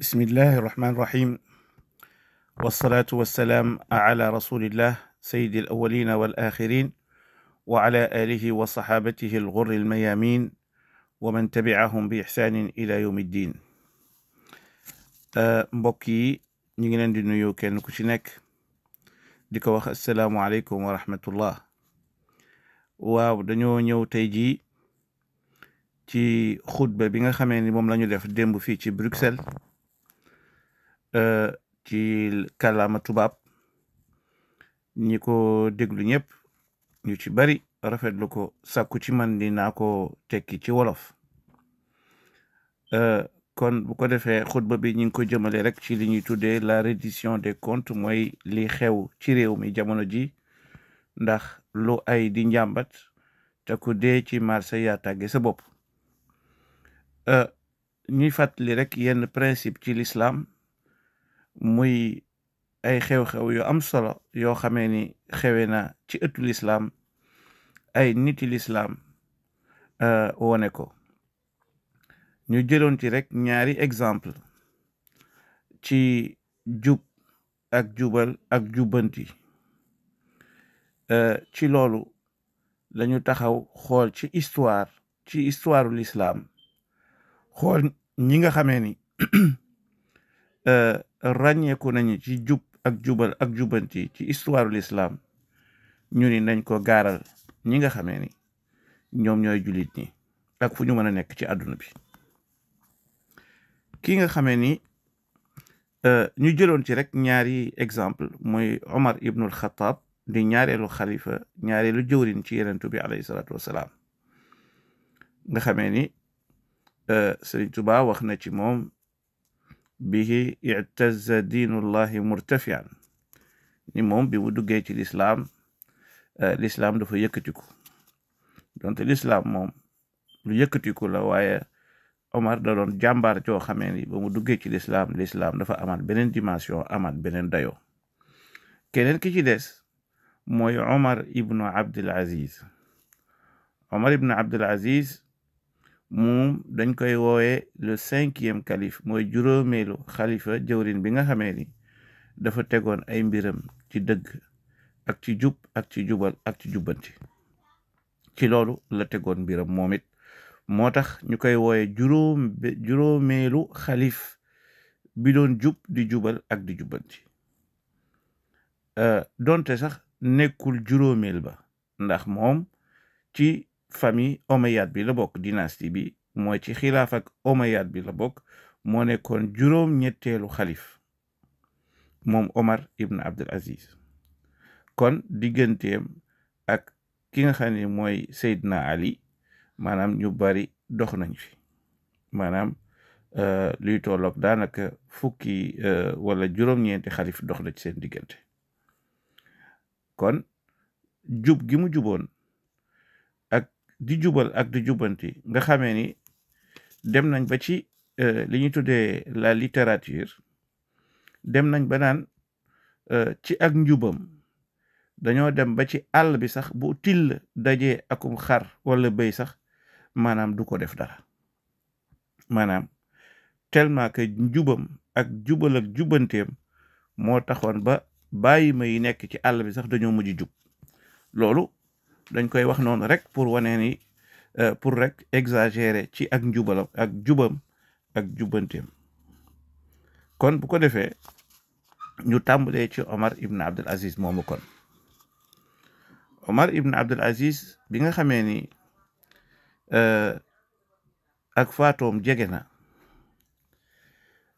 بسم الله الرحمن الرحيم والصلاة والسلام على رسول الله سيد الأولين والآخرين وعلى آله وصحابته الغر الميامين ومن تبعهم بإحسان إلى يوم الدين. mbokki ñu ngi leen di nuyu kenn ku ci nekk di ko wax assalaamu aleykum wa rahmatullah. waaw dañoo ñëw tey jii ci xutba bi nga xamee ni moom la ñu def démb fii ci Bruxelles ci kàllaama tubaab. ñi ko déglu ñëpp ñu ci bari rafetlu ko sàkku ci man di naa ko tekki ci wolof. kon bu ko defee xutba bi ñu ngi ko jëmale rek ci li ñuy tuddee la reddition des comptes, mooy li xew ci réew mi jamono ji, ndax lu ay di njàmbat te ku dee ci marché yaa tàgge sa bopp. ñuy fàttali rek yenn principe ci l'islam, muy ay xew-xew yu am solo yoo xamee ni xewe na ci ëttu l'islam, ay niti l'islam wone ko. ñu jëloon ci rek ñaari exemple ci jub ak jubal ak jubbanti. ci loolu lañu taxaw xool ci histoire l'islam, xool ñi nga xamee ni ràññeeku nañu ci jub ak jubal ak jubbanti ci histoire l'islam. ñu ni nañ ko gaaral ñi nga xamee ni ñoom ñooy jullit ñi ak fu ñu mën a nekk ci àdduna bi. ki nga xamee ni ñu jëloon ci rek ñaari exemple, mooy Omar ibnul Xataab, di ñaareelu xalifa, ñaareelu jëwrin ci yenentu bi alayhi salaatu wassalaam, nga xamee ni Sëriñ Tuubaa wax na ci moom bihi i'tazza diinullahi murtafian, ni moom bi mu duggee ci lislaam dafa yëkkatiku. donte lislaam moom lu yëkkatiku la, waaye Omar da doon jàmbaar joo xamee ni ba mu duggee ci lislaam dafa amaat beneen dimension, amaat beneen dayoo. keneen ki ci des mooy Omar ibnu Abdul Aziz. Omar ibnu Abdul Aziz moom dañ koy woowe le 5e calife, mooy juróomeelu xalifa jëwrin bi nga xamee ni dafa tegoon ay mbiram ci dëgg ak ci jub ak ci jubal ak ci jubbanti. ci loolu la tegoon mbiram moom it, moo tax ñu koy wooye juróomeelu xalif bi doon jub di jubal ak di jubbanti. donte sax nekkul juróomeel ba, ndax moom ci famille omeyyade bi la bokk, dynastie bi, mooy ci xilaaf ak omeyyade bi la bokk. moo nekkoon juróom-ñetteelu xalif moom Omar ibn Abdul Aziz. kon digganteem ak ki nga xam ne mooy Seydina Ali, maanaam ñu bari dox nañ fi, maanaam luy tolloog daanaka fukki wala juróom-ñeenti xalif dox na ci seen diggante. kon jub gi mu juboon ak di jubal ak di jubbanti, nga xamee ni dem nañ ba ci li ñuy tuddee la littérature, dem nañ ba naan ci ak njubam dañoo dem ba ci àll bi sax bu till dajee akum xar wala béy sax maanaam du ko def dara. maanaam tellement que njubam ak jubal ak jubbanteem moo taxoon ba bàyyi ma yi nekk ci àll bi sax dañoo mujj jub. loolu dañ koy wax noonu rek pour wane ni pour rek exagérer ci ak njubalam ak jubam ak jubbanteem. kon bu ko defee ñu tàmbalee ci Omar ibn Abdul Aziz moomu. kon Omar ibn Abdul Aziz bi nga xamee ni ak faatoom jege na,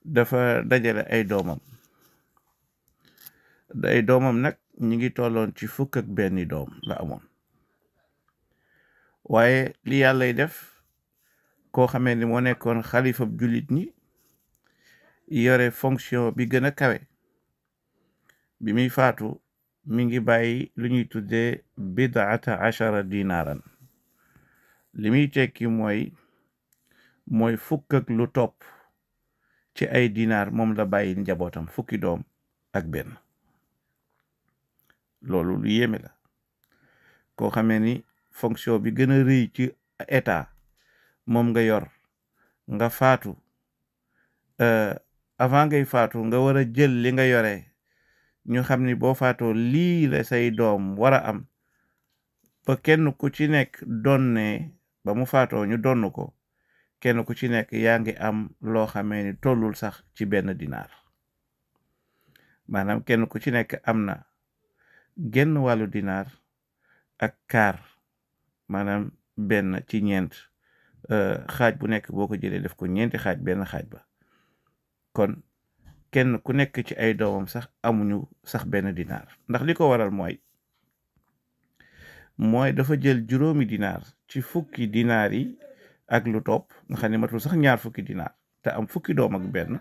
dafa dajale ay doomam. nag ñi ngi tolloon ci 11 doom la amoon. waaye li yàllay def, koo xamee ni moo nekkoon xalifa jullit ñi, yore fonction bi gën a kawe, bi muy faatu mi ngi bàyyi lu ñuy tuddee 10 dinaaran. li muy tekki mooy 10 lu topp ci ay dinaar moom la bàyyi njabootam, 10 doom ak benn. loolu lu yéeme la. koo xamee ni fonction bi gën a rëy ci état moom nga yor, nga faatu avant ngay faatu nga war a jël li nga yore ñu xam ni boo faatoo lii la say doom war a am ba kenn ku ci nekk donne ba mu faatoo ñu donn ko kenn ku ci nekk yaa ngi am loo xamee ni tollul sax ci benn dinaar maanaam kenn ku ci nekk am na genn wàllu dinaar ak kaar maanaam benn ci ñeent xaaj bu nekk boo ko jëlee def ko ñeenti xaaj benn xaaj ba kon kenn ku nekk ci ay doomam sax amuñu sax benn dinaar ndax li ko waral mooy dafa jël juróomi dinaar ci fukki dinaar yi ak lu topp nga xam ne matul sax ñaar fukki dinaar te am fukki doom ak benn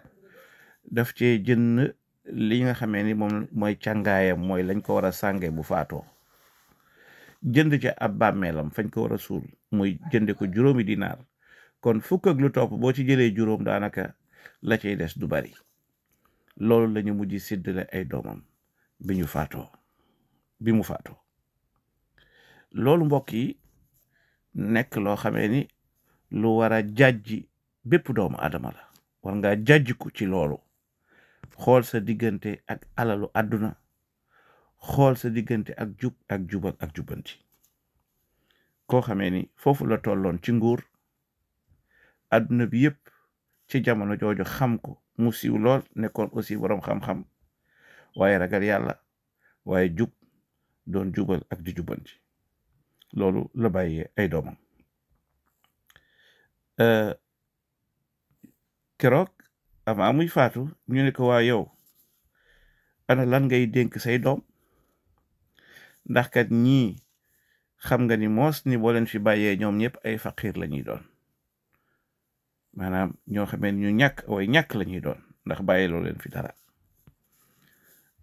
daf cee jënd li nga xamee ni moom mooy càngaayam mooy lañ ko war a sànge bu faatoo jënd ca ab bàmmeelam fañ ko war a suul muy jënde ko juróomi dinaar kon fukk ak lu topp boo ci jëlee juróom daanaka la cay des du bari loolu lañu mujj séddale ay doomam bi mu faatoo loolu mbokk yi nekk loo xamee ni lu war a jàjji bépp doomu adama la war ngaa jàjjiku ci loolu xool sa diggante ak alalu àdduna xool sa diggante ak jub ak jubal ak jubanti koo xamee ni foofu la tolloon ci nguur àdduna bi yépp ci jamono jooju xam ko mu siiw lool nekkoon aussi boroom xam-xam waaye ragal yàlla waaye jub doon jubal ak di jubanti loolu la bàyyee ay doomam keroog avant muy faatu ñu ne ko waa yow ana lan ngay dénk say doom ndax kat ñii xam nga ni moos ni boo leen fi bàyyee ñoom ñëpp ay faqiir la ñuy doon maanaam ñoo xamee ñu ñàkk la ñuy doon ndax bàyyi loo leen fi dara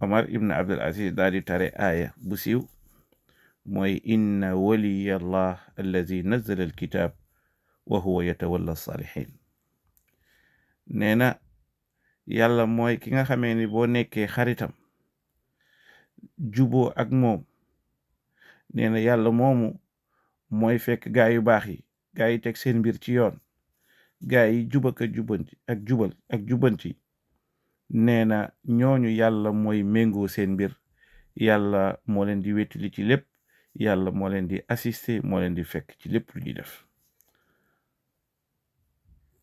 Omar ibn Abdul Aziz daal di tare aaya bu siiw mooy inna waliya allah allazi nazzala alkitab wa huwa yatawalla salihin nee na yàlla mooy ki nga xamee ni boo nekkee xaritam juboo ak moom nee na yàlla moomu mooy fekk gaa yu baax yi gaa yi teg seen mbir ci yoon gaa yi jubal ak jubanti nee na ñooñu yàlla mooy méngoo seen mbir yàlla moo leen di wettali ci lépp yàlla moo leen di assister moo leen di fekk ci lépp lu ñuy def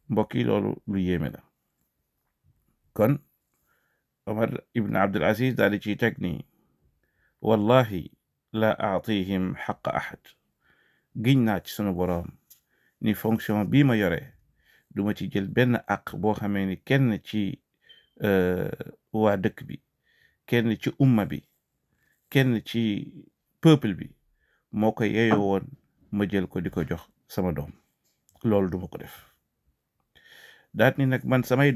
mbokk yi loolu lu yéeme la kon Omar ibn Abdul Aziz daal di ciy teg ni wallahi la aatihim xaqa ahad giñ naa ci sunu boroom ni fonction bii ma yore duma ci jël benn àq boo xamee ni kenn ci waa dëkk bi kenn ci umma bi kenn ci peuple bi moo ko yeeyoo woon ma jël ko di ko jox sama doom loolu duma ko def daat ni nag man samay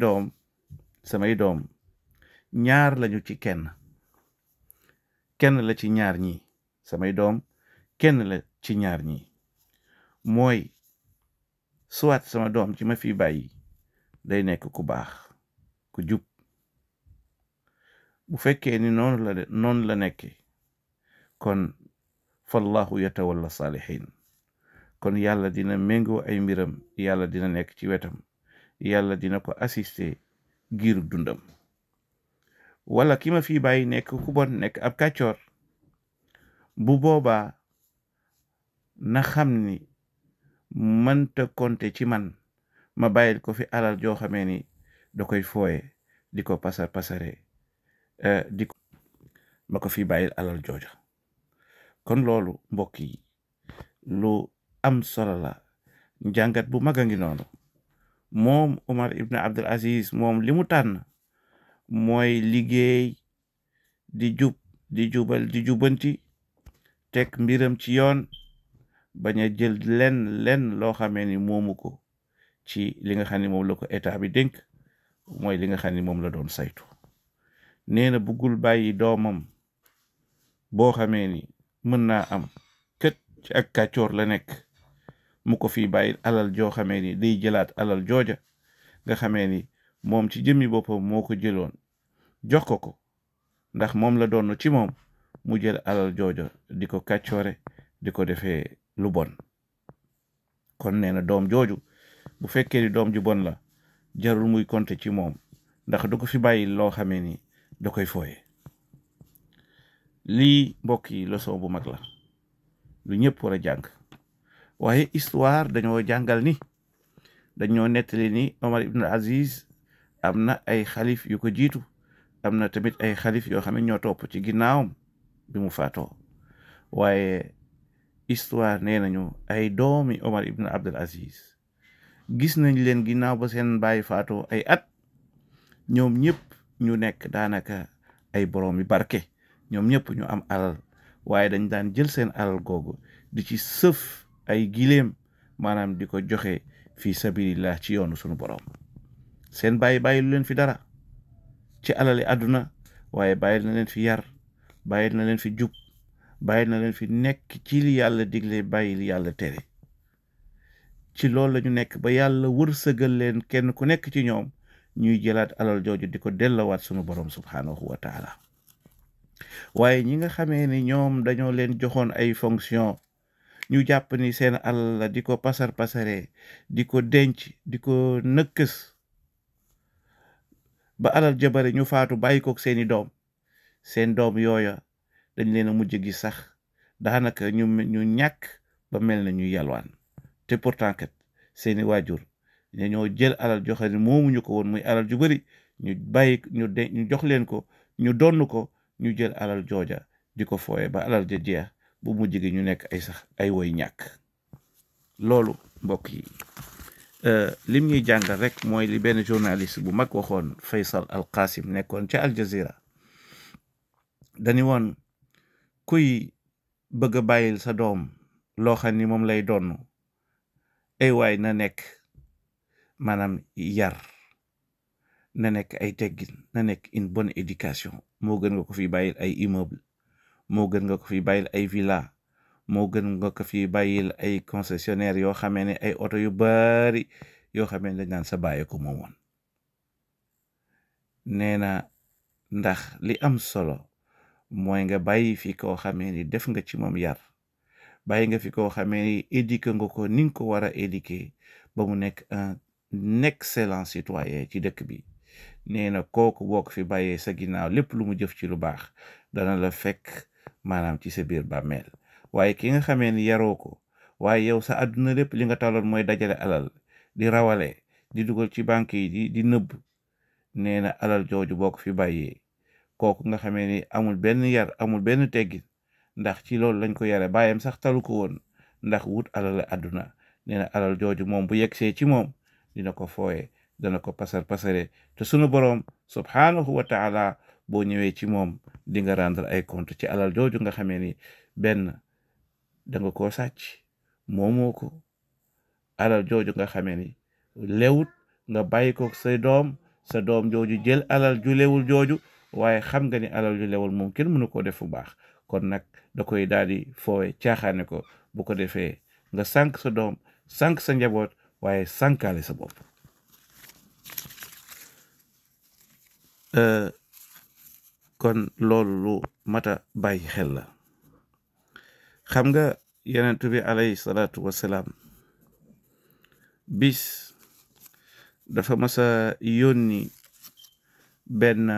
doom ñaar lañu ci kenn la ci ñaar ñi samay doom kenn la ci ñaar ñi mooy soit sama doom ci ma fi bàyyi day nekk ku baax ku jub bu fekkee ni noonu la nekke kon fallahu yatawalla salihin kon yàlla dina méngoo ay mbiram yàlla dina nekk ci wetam yàlla dina ko assister giiru dundam wala ki ma fi bàyyi nekk ku bon nekk ab kàccoor bu boobaa na xam ni mënta konte ci man ma bàyyil ko fi alal joo xamee ni da koy fooye di ko pasare ma ko fi bàyyil alal jooja kon loolu mbokk yi lu am solo la njàngat bu mag a ngi noonu moom Omar ibn Abdul Aziz moom li mu tànn mooy liggéey di jub di jubal di jubanti teg mbiram ci yoon bañ a jël lenn loo xamee ni moomu ko ci li nga xam ne moom la ko état bi dénk mooy li nga xam ne moom la doon saytu nee na buggul bàyyi doomam boo xamee ni mën naa am kët ci ak kàccoor la nekk mu ko fi bàyyi alal joo xamee ni day jëlaat alal jooja nga xamee ni moom ci jëmmi boppam moo ko jëloon jox ko ndax moom la doon ci moom mu jël alal jooja di ko kàccoore di ko defee lu bon kon nee na doom jooju bu fekkee ni doom ju bon la jarul muy compter ci moom ndax du ko fi bàyyi loo xamee ni da koy fooye. lii mbokk yi leçon bu mag la lu ñëpp war a jàng. waaye histoire dañoo jàngal ni dañoo nettali ni Omar ibn Aziz am na ay xalif yu ko jiitu, am na tamit ay xalif yoo xam ne ñoo topp ci ginnaawam bi mu faatoo. waaye histoire nee nañu ay doomi Omar ibn Abdul Aziz gis nañ leen ginnaaw ba seen baay faatoo ay at, ñoom ñëpp ñu nekk daanaka ay boroomi barke, ñoom ñëpp ñu am alal, waaye dañ daan jël seen alal googu di ci sëf ay gileem, maanaam di ko joxe fi sabilillah ci yoonu sunu borom. seen bàyyi lu leen fi dara ci alali àdduna, waaye bàyyil na leen fi yar, bàyyil na leen fi jub, bàyyil na leen fi nekk ci li yàlla digle, bàyyi li yàlla tere. ci loolu la ñu nekk ba yàlla wërsëgal leen kenn ku nekk ci ñoom ñuy jëlaat alal jooju di ko dellawaat sunu borom subhanahu wa taala. waaye ñi nga xamee ni ñoom dañoo leen joxoon ay fonction, ñu jàpp ni seen alal la di ko pasaree, di ko denc, di ko nëkkës ba alal jabare ñu faatu bàyyi kook seeni doom. seen doom yooya dañ leen a mujj gi sax daanaka ñu ñàkk ba mel na ñu yalwaan. te pourtant kat seeni waajur dañoo jël alal joxe ni moomuñu ko woon, muy alal ju bari, ñu bàyyi ñu jox leen ko, ñu donn ko, ñu jël alal jooja di ko fooye ba alal ja jeex bu mujj gi ñu nekk ay sax ay woy ñàkk. loolu mbokk yi lim ñuy jàngal rek mooy li benn journaliste bu mag waxoon, Faysal Al Qasim, nekkoon ca Al Jazeera. dañu woon kuy bëgg a bàyyil sa doom loo xam ni moom lay donn, ay waay na nekk maanaam yar, na nekk ay teggin, na nekk une bonne éducation. moo gën nga ko fi bàyyil ay immeuble, moo gën nga ko fi bàyyil ay villa, moo gën nga ko fi bàyyil ay concessionnaire yoo xamee ne ay oto yu bari yoo xamee ne dañ naan sa bàyyi ko moomoon. nee na ndax li am solo mooy nga bàyyi fi koo xamee ni def nga ci moom yar, bàyyi nga fi koo xamee ni éduqué nga ko ni nga ko war a éduqué ba mu nekk un excellent citoyen ci dëkk bi. nee na kooku boo ko fi bàyyee sa ginnaaw, lépp lu mu jëf ci lu baax dana la fekk maanaam ci sa biir bàmmeel. waaye ki nga xamee ni yaroo ko, waaye yow sa àdduna lépp li nga taloon mooy dajale alal, di rawale, di dugal ci banque yi, di nëbb. nee na alal jooju boo ko fi bàyyee, kooku nga xamee ni amul benn yar, amul benn teggin, ndax ci loolu lañ ko yare, bàyyam sax talu ko woon ndax wut alal àdduna. nee na alal jooju moom bu yegsee ci moom dina ko fooye, dana ko pasare te sunu boroom subhanahu wa taala boo ñëwee ci moom di nga rendre ay compte ci alal jooju nga xamee ni benn da nga koo sàcc, moomoo ko. alal jooju nga xamee ni lewut, nga bàyyi ko sa doom jooju jël alal ju lewul jooju, waaye xam nga ni alal ju lewul moom kenn mënu koo def fu baax. kon nag da koy daal di foowe, caaxaane ko. bu ko defee nga sànq sa doom, sànq sa njaboot, waaye sànkaale sa bopp. kon loolu lu mata bàyyi xel la. xam nga yonent bi alayhi salaatu wassalaam bis dafa masa yónni benn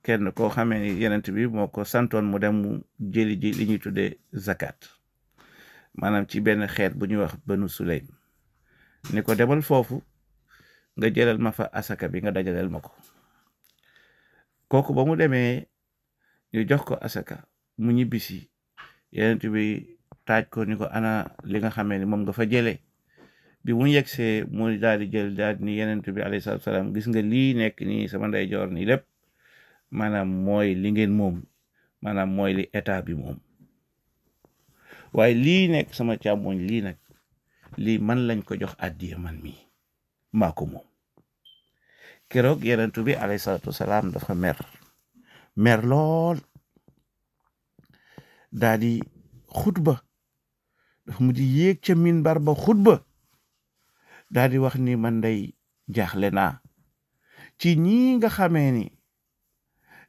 kenn koo xamee ni yonent bi moo ko santoon mu dem mu jëli ji li ñuy tuddee zakat, maanaam ci benn xeet bu ñuy wax Banu Sulaym. ni ko demal foofu nga jëlal ma fa asaka bi, nga dajaleel ma ko. kooku ba mu demee ñu jox ko asaka, mu ñibbisi, yonent bi taaj ko ni ko ana li nga xamee ni moom nga fa jëlee. bi mu yegsee mu daal di jël daal ni yonent bi alayhi salaatu salaam, gis nga lii nekk nii sama ndeyjoor nii lépp maanaam mooy li ngeen moom, maanaam mooy li état bi moom. waaye lii nekk sama càmmoñ lii nag, lii man lañ ko jox addiya, man mii maa ko moom. keroog yonent bi alayhi salaatu wasalaam dafa mer lool, daal di xutba, dafa mu di yéeg ca minbar ba xutba, daal di wax ni man day jaaxle naa ci ñi nga xamee ni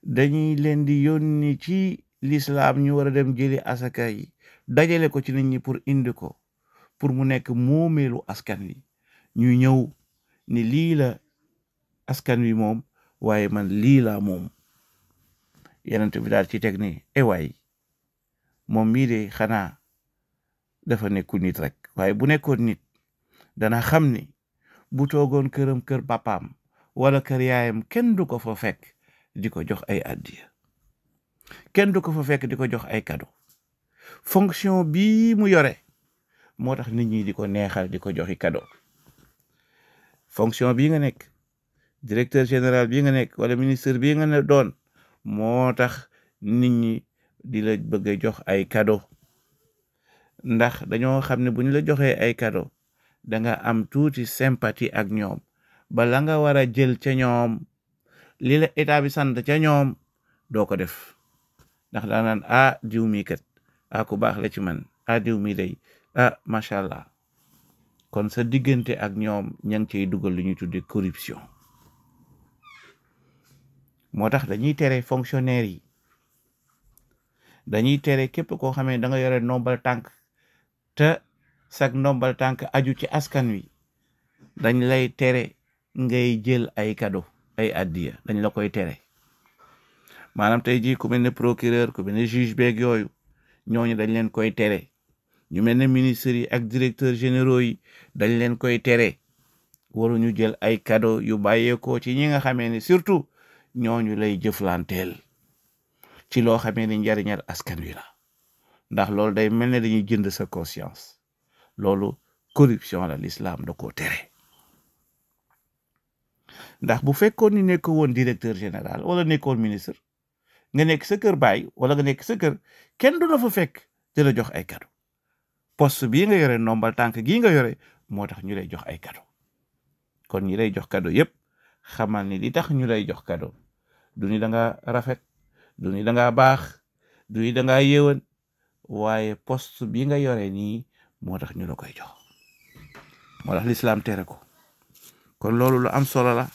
dañuy leen di yónni ci lislaam ñu war a dem jëli asaka yi, dajale ko ci nit ñi pour indi ko, pour mu nekk moomeelu askan wi. ñu ñëw ni lii la askan wi moom waaye man lii laa moom. Yonent bi daal ci teg ni waay moom mii de xanaa dafa nekkul nit rek waaye bu nekkoon nit dana xam ni bu toogoon kër papaam wala kër yaayam kenn du ko fa fekk di ko jox ay addiya, kenn du ko fa fekk di ko jox ay cadeau. Fonction bii mu yore moo tax nit ñi di ko neexal di ko joxi cadeau. Fonction bii nga nekk, directeur général bii nga nekk wala ministre bii nga ne doon, moo tax nit ñi di la bëgg a jox ay cadeau, ndax dañoo xam ne bu ñu la joxee ay cadeau da nga am tuuti sympathie ak ñoom, ba la nga war a jël ca ñoom, li la état bi sant ca ñoom doo ko def, ndax daa naan diw mii kat ku baax la ci man, diw mii day macha allah. Kon sa diggante ak ñoom ña ngi cay dugal lu ñuy tudde corruption. moo tax dañuy tere fonctionnaire yi, dañuy tere képp koo xamee da nga yore ndombal tànk te sag ndombal tànk aju ci askan wi, dañ lay tere ngay jël ay cadeau, ay addiya, dañ la koy tere. maanaam tey jii ku mel ne procureur, ku mel ne juge beeg yooyu, ñooñu dañ leen koy tere. ñu mel ne ministres yi ak directeurs généraux yi dañ leen koy tere. waruñu jël ay cadeau yu bàyyeekoo ci ñi nga xamee ne surtout ñooñu lay jëflanteel ci loo xamee ni njariñal askan wi la, ndax loolu day mel ne dañuy jënd sa conscience. loolu corruption la, l'islam da koo tere. ndax bu fekkoon ni nekk woon directeur général wala nekkoon ministre, nga nekk sa kër baay wala nga nekk sa kër, kenn du la fa fekk di la jox ay cadeau. poste bii nga yore, ndombal tànk gii nga yore, moo tax ñu lay jox ay cadeau. kon ñi lay jox cadeau yépp xamal ni li tax ñu lay jox cadeau du ni da nga rafet, du ni da nga baax, du ni da nga yéwén, waaye poste bi nga yore nii moo tax ñu la koy jox. moo tax l'islam tere ko. kon loolu lu am solo la,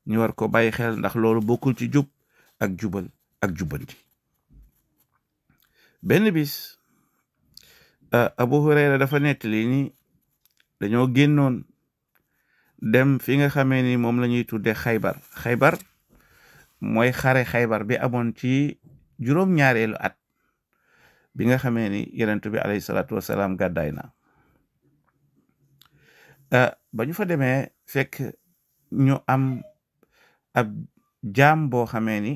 ñu war ko bàyyi xel, ndax loolu bokkul ci jub ak jubal ak jubbanti. benn bis Abu Hurayra dafa nettali ni dañoo génnoon dem fi nga xamee ni moom la ñuy tudde Xaybar mooy xare Xaybar bi amoon ci juróom-ñaareelu at bi nga xamee ni yonent bi alayhi salaatu wasalaam gàddaay na. ba ñu fa demee fekk ñu am ab jaam boo xamee ni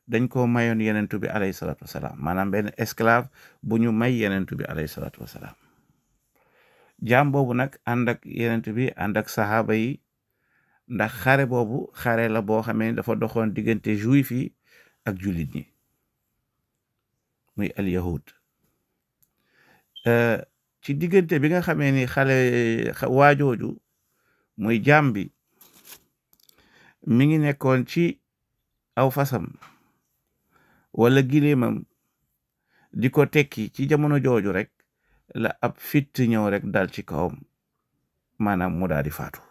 dañ ko mayoon yonent bi alayhi salaatu wasalaam, maanaam benn esclave bu ñu may yonent bi alayhi salaatu wasalaam. jaam boobu nag ànd ak yonent bi, ànd ak saxaaba yi, ndax xare boobu xare la boo xamee dafa doxoon diggante juif yi ak jullit ñi, muy al yahud. ci diggante bi nga xamee ni waajooju muy jaam bi mi ngi nekkoon ci aw fasam wala gileemam di ko tekki, ci jamono jooju rek la ab fitt ñëw rek dal ci kawam, maanaam mu daal di faatu.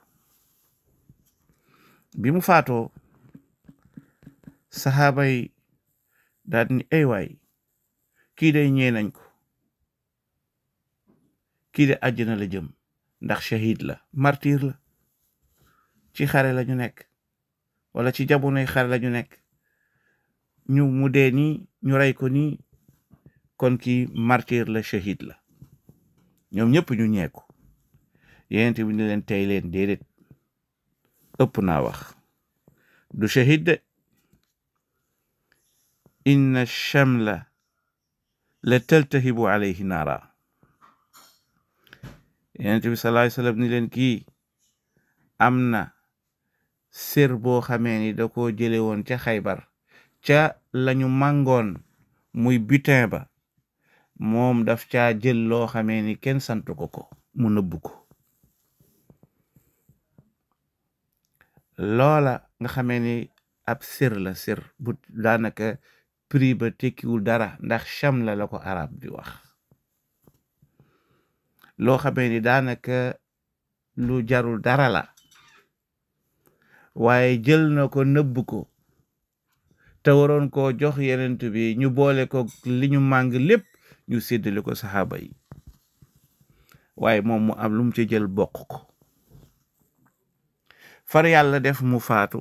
bi mu faatoo saxaaba yi daal ni waay kii day ñee nañ ko, kii de àjjana la jëm, ndax shahid la, martyr la, ci xare la ñu nekk wala ci jamonoy xare la ñu nekk, mu dee nii, ñu rey ko nii, kon kii martyr la, shahid la. ñoom ñëpp ñu ñeeku. yonent bi ni leen tey leen, déedéet, ëpp naa wax, du shahid de. inna shamla la taltahibu alayhi naara. yonent bi sallallahu alayhi wasallam ni leen kii am na sër boo xamee ni da koo jële woon ca Xaybar, ca lañu màngoon muy butin ba, moom daf caa jël loo xamee ni kenn santu ko mu nëbbu ko. loola nga xamee ni ab sër la, sër bu daanaka prix ba tekkiwul dara, ndax chamla la ko arab di wax. loo xamee ni daanaka lu jarul dara la, waaye jël na ko nëbb ko, te waroon koo jox yonent bi, ñu boole ko li ñu màng lépp ñu séddale ko saxaaba yi, waaye moom mu am lu mu ci jël bokk ko. far yàlla def mu faatu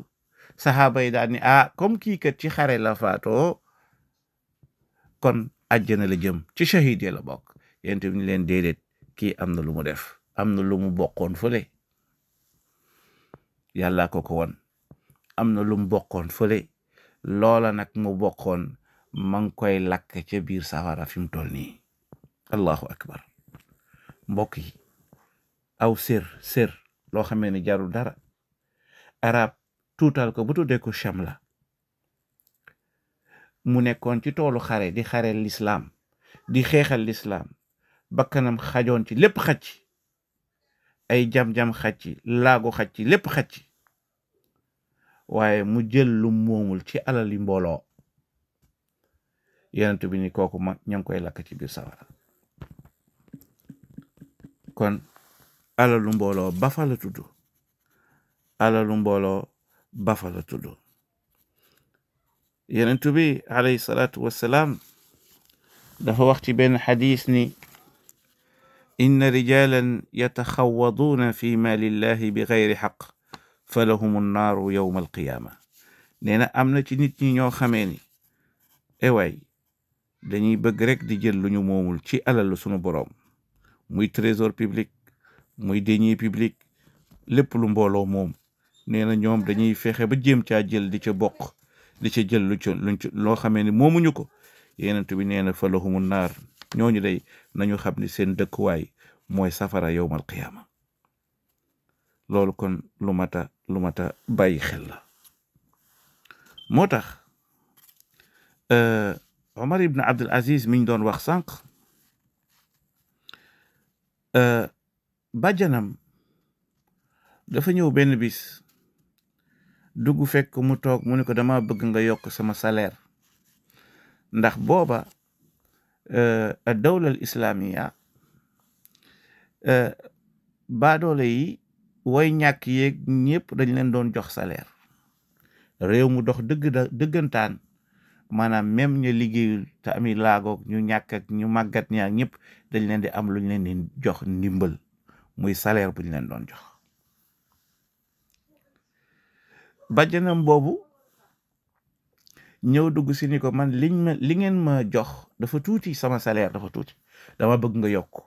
saxaaba yi daal ni comme kii kat ci xare la faatoo kon àjjana la jëm ci shahid ya la bokk yonent bi ni leen déedéet kii am na lu mu def am na lu mu bokkoon fële yàlla ko won am na lu mu bokkoon fële loola nag mu bokkoon ma ngi koy lakk ca biir sawara fi mu toll nii allahu akbar mbokk yi aw sër loo xamee ne jarul dara arab tuutal ko bu tuddee ko Shamla mu nekkoon ci toolu xare di xare lislaam di xeexal lislaam bakkanam xajoon ci lépp xaj ci ay jam-jam xaj ci laago xaj ci lépp xaj ci waaye mu jël lu moomul ci alali mbooloo yonent bi ni kooku ma ña ngi koy lakk ci biir sawara kon alalu mbooloo bafa la tudd alalu mbooloo bafa la tudd yonent bi alayhi salaatu wassalaam dafa wax ci benn xadis ni inna rijalan yataxawaduuna fi maalillahi bi gayri xaq fa lahum annaaru yowma alqiyaama nee na am na ci nit ñi ñoo xamee ni ewaay dañuy bëgg rek di jël lu ñu moomul ci alalu sunu boroom muy trésor public muy deniers publics lépp lu mbooloo moom nee na ñoom dañuy fexe ba jéem caa jël di ca bokk di ca jël luñ loo xamee ni moomuñu ko yonent bi nee na fa lahumu naar ñooñu day nañu xam ni seen dëkkuwaay mooy safara yowmal qiyaama loolu kon lu mata bàyyi xel la moo tax Omar ibn Abdul Aziz miñ doon wax sànq bàjjanam dafa ñëw benn bis dugg fekk mu toog mu ne ko dama bëgg nga yokk sama salaire ndax booba dawla al islamiya baadoole yi way ñàkk yeeg ñëpp dañ leen doon jox salaire réew mu dox dëggantaan maanaam même ñu liggéeyul te ami laagoog ñu ñàkk ak ñu màggat ñaak ñëpp dañ leen di am luñ leen di jox ndimbal muy salaire buñ leen doon jox bàjjanam boobu ñëw dugg si ni ko man li ngeen ma jox dafa tuuti sama salaire dafa tuuti dama bëgg nga yokk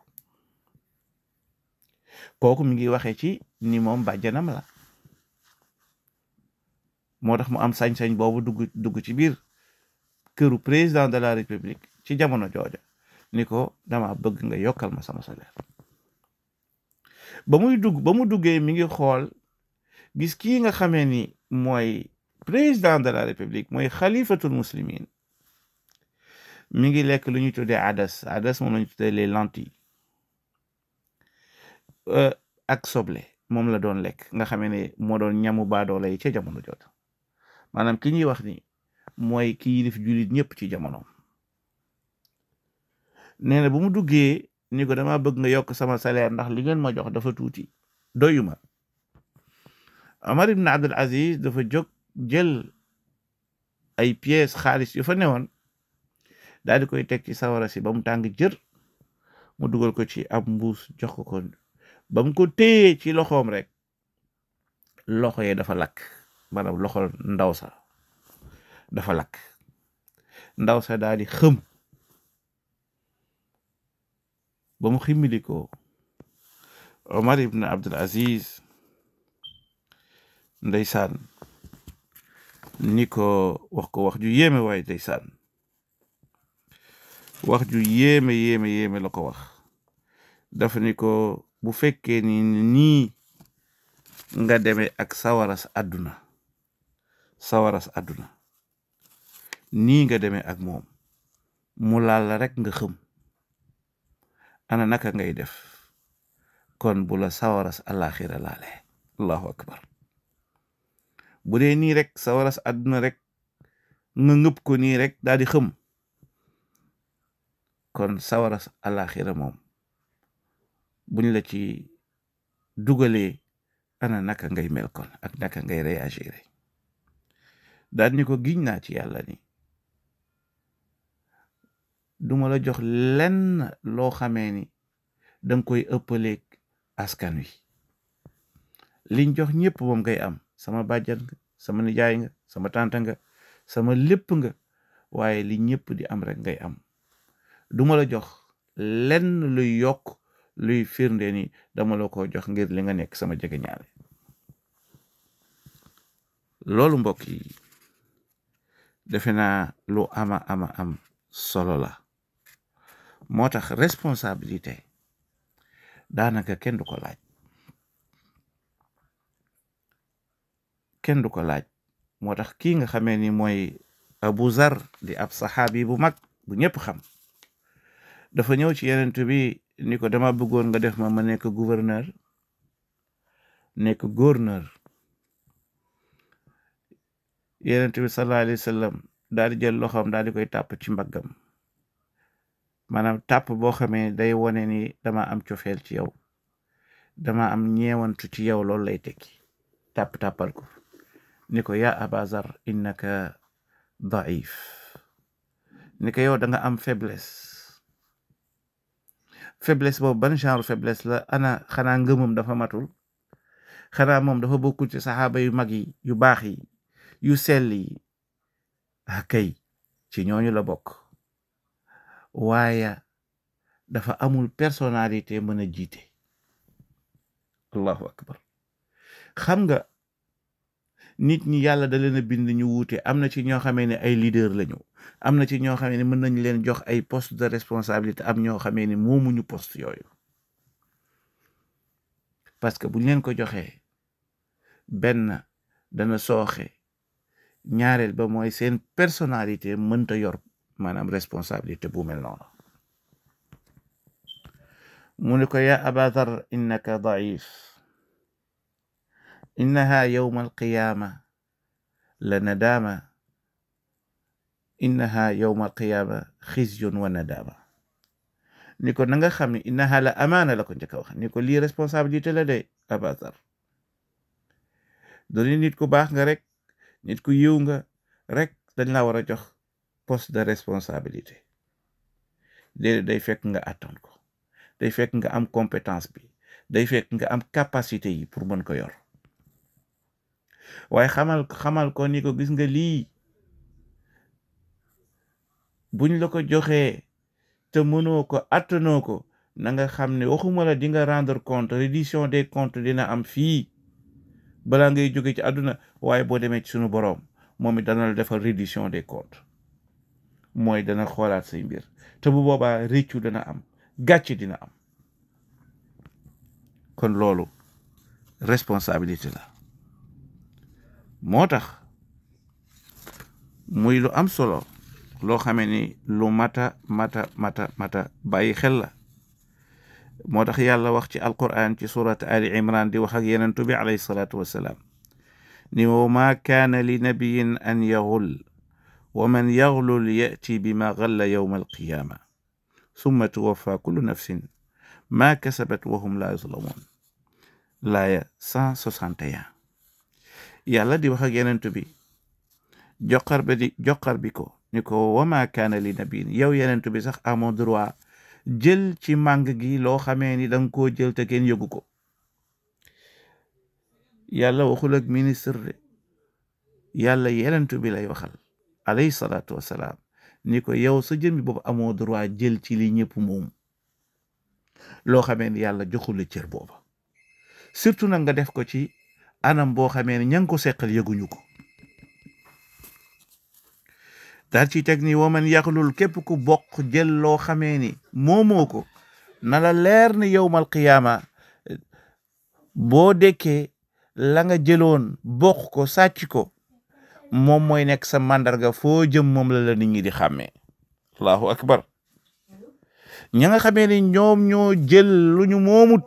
kooku mi ngi waxee ci ni moom bàjjanam la moo tax mu am sañ-sañ boobu dugg ci biir këru président de la république ci jamono jooja ni ko dama bëgg nga yokkal ma sama salaire ba mu duggee mi ngi xool gis kii nga xamee ni mooy président de la république mooy xalifatul muslimin mi ngi lekk lu ñuy tuddee adas moom la ñu tuddee les lentilles ak soble moom la doon lekk nga xamee ne moo doon ñamu baadoola yi ca jamono jooju maanaam ki ñuy wax ni mooy ki yilif jullit ñëpp ci jamono nee na bu mu duggee ni ko dama bëgg nga yokk sama salaire ndax li ngeen ma jox dafa tuuti doyuma Omar ibn Abdul Aziz dafa jóg jël ay pièces xaalis yu fa newoon daal di koy teg ci sawara si ba mu tàng jër mu dugal ko ci ab mbuus jox ko ba mu ko téyee ci loxoom rek loxo yee dafa lakk maanaam loxo ndaw sa dafa lakk ndaw sa daal di xëm ba mu ximmili ko Omar ibn Abdul Aziz ndeysaan ni ko wax ju yéeme waaye ndeysaan wax ju yéeme la ko wax dafa ni ko bu fekkee ni nii nga demee ak sawaras àdduna nii nga demee ak moom mu laal la rek nga xëm ana naka ngay def kon bu la sawaras alaxira laale allahu akbar bu dee nii rek sawaras àdduna rek nga ngëpp ko nii rek daal di xëm kon sawaras alaxira moom buñ la ci dugalee ana naka ngay mel kon ak naka ngay réagir daal ni ko giñ naa ci yàlla ni duma la jox lenn loo xamee ni danga koy ëppaleeg askan wi liñ jox ñëpp moom ngay am sama bàjjan sama nijaay nga sama tànta nga sama lépp nga waaye li ñëpp di am rek ngay am duma la jox lenn luy yokk luy firnde ni dama la ko jox ngir li nga nekk sama jege ñaale loolu mbokk yi defe naa lu ama am solo la moo tax responsabilité daanaka kenn du ko laaj moo tax kii nga xamee ni mooy Abu Zar di ab saxaabi bu mag bu ñëpp xam dafa ñëw ci yenent bi ni ko dama bëggoon nga def ma nekk gouverneur yenent bi sallallahu alayhi wa sallam daal di jël loxoom daal di koy tàpp ci mbaggam maanaam tàpp boo xamee day wone ni dama am cofeel ci yow dama am ñeewantu ci yow loolu lay tekki tàppal ko ni ko yaa Aba Zar innaka daif ni ko yow da nga am faiblesse boobu ban genre faiblesse la xanaa ngëmam dafa matul xanaa moom dafa bokkul ci saxaaba yu mag yi yu baax yi yu sell yi kay ci ñooñu la bokk waaye dafa amul personnalité mën a jiite allahu akbar xam nga nit ñi yàlla da leen a bind ñu wuute am na ci ñoo xamee ne ay leader lañu am na ci ñoo xamee ne mën nañu leen jox ay poste de responsabilité am ñoo xamee ne moomuñu poste yooyu parce que buñ leen ko joxee benn dana sooxe ñaareel ba mooy seen personnalité mënta yor maanaam responsabilité bu mel noonu mu ne ko yaa Aba Dhar innaka daif innaha yawma alqiyaama la nadaama innaha yawma alqiyaama xizyun wa nadaama ni ko na nga xam ne innaha la amaana la ko njëkk a wax ni ko lii responsabilité la de Aba Dhar dooni nit ku baax nga rek nit ku yiw nga rek dañ la war a jox poste de responsabilité déedéet day fekk nga attan ko day fekk nga am compétence bi day fekk nga am capacité yi pour mën ko yor waaye xamal ko ni ko gis nga lii buñ la ko joxee te mënoo ko attanoo ko na nga xam ne waxuma la di nga rendre compte reddition des comptes dina am fii balaa ngay jóge ci àdduna waaye boo demee ci sunu boroom moom it dana la defal reddition des comptes mooy dana xoolaat say mbir te bu boobaa réccu dana am gàcce dina am kon loolu responsabilité la moo tax muy lu am solo loo xamee ni lu mata bàyyi xel la moo tax yàlla wax ci alquran ci surat ali imran di wax ak yenentu bi alayhi salaatu wassalaam ni wa ma kaana li nabiyin an yaghul wa man yaghlul ya'ti bima ghalla yawma alqiyama summa tuwaffa kullu nafsin ma kasabat wa hum la yuzlamun laaya 161 yàlla di wax ak yenentu bi joxar bi ko ni ko wa ma kaana li nabiyin yow yenentu bi sax amoo droit jël ci màng gi loo xamee ni danga koo jël te kenn yëgu ko yàlla waxul ak ministre de yàlla yenentu bi lay waxal alayhi salaatu wassalaam ni ko yow sa jëmmi boobu amoo droit jël ci li ñëpp moom loo xamee ni yàlla joxul la cër booba surtout nag nga def ko ci anam boo xamee ni ña ngi ko seqal yëguñu ko daal ci teg ni waman yaxlul képp ku bokk jël loo xamee ni moomoo ko na la leer ni yowmal qiyaama boo dekkee la nga jëloon bokk ko sàcc ko moom mooy nekk sa màndarga foo jëm moom la nit ñi di xàmmee allahu akbar ña nga xamee ni ñoom ñoo jël lu ñu moomut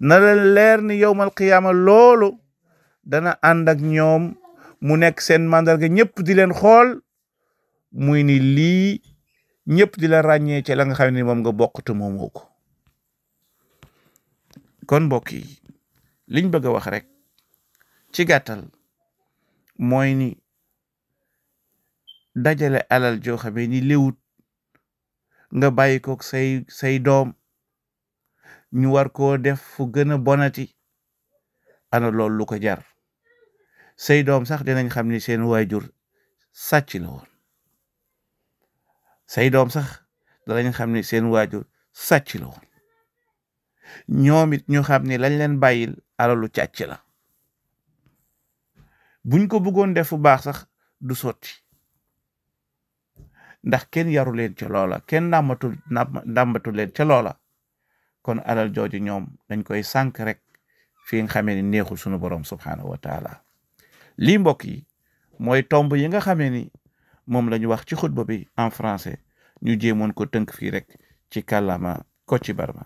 na la leer ni yowmal qiyaama loolu dana ànd ak ñoom mu nekk seen màndarga ñëpp di leen xool muy ni lii ñëpp di la ràññee ci la nga xam ne moom nga bokk te moomoo ko kon mbokk yi liñ bëgg a wax rek ci gàttal mooy ni dajale alal joo xamee ni léwut nga bàyyi ko say doom ñu war koo def fu gën a bonati ana loolu lu ko jar say doom sax dinañ xam ni seen waajur sàcc la woon say doom sax danañ xam ni seen waajur sàcc la woon ñoom it ñu xam ni lañ leen bàyyil alalu càcc la buñ ko bëggoon def fu baax sax du sotti ndax kenn yaru leen ca loola kenn ndàmbatu leen ca loola kon alal jooju ñoom dañ koy sànk rek fi nga xamee ni neexul sunu borom subhaanahu wa taala lii mbokk yi mooy tomb yi nga xamee ni moom la ñu wax ci xutba bi en français ñu jéemoon ko tënk fii rek ci kàllaama Kocc Barma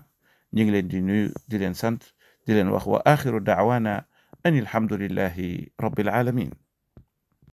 ñu ngi leen di nuyu di leen sant di leen wax wa axiru daawaana an alhamdulillahi rabbil alamin